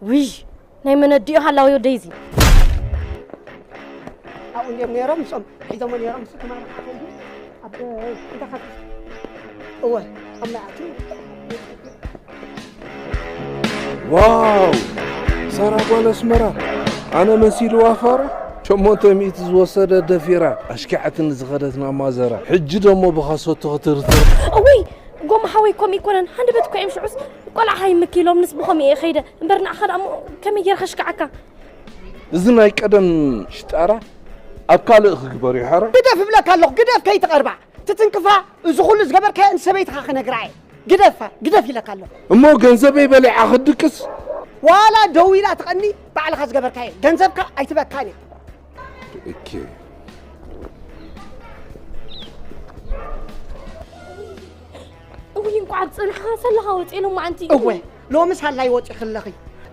ውይ ናይ መነዲኡ ሃላዊ ወደይዚ ኣብኡ እንዲኦም ነይሮም ምስኦም ሒዞሞ ነይሮም ምስ ትማሊ ሓፈንዱ ኣብ እንታይ ካብ እወ ኣብ ማይ ኣትዩ ዋው! ሳራ ጓል ኣስመራ ኣነ መሲልዋ ፋራ ሸሞንተ ሚእቲ ዝወሰደ ደፊራ ኣሽኪዓትኒ ዝኸደት ናብ ማዘራ ሕጂ ደሞ ብኻሶቶ ክትርትር እውይ ጎማ ሓወይ ከምኡ ይኮነን ሃንደበት ኮ እዮም ሽዑስ ቆልዓ ሃይምኪ ኢሎም ንስ ብኸምኡ እየ ከይደ እምበር ንዓኻ ደኣ እሞ ከመይ ጌረ ከሽክዓካ እዚ ናይ ቀደም ሽጣራ ኣብ ካልእ ክግበር እዩ ሓራ ግደፍ እብለካ ኣለኹ ግደፍ ከይትቐርባ ትትንክፋ እዚ ኩሉ ዝገበርካዮ ንሰበይትኻ ክነግራ እየ ግደፋ ግደፍ ኢለካ ኣለኹ እሞ ገንዘበይ በሊዓ ክድቅስ ዋላ ደው ኢላ ትቐኒ ባዕልኻ ዝገበርካዮ ገንዘብካ ኣይትበካን እየ እኬ እውይ እንኳዕ ዝፀንሕኻ ሰለኻ ወፂኤ ሎማዓንቲ እወ ሎሚ ሳላይ ወፂ ክለኺ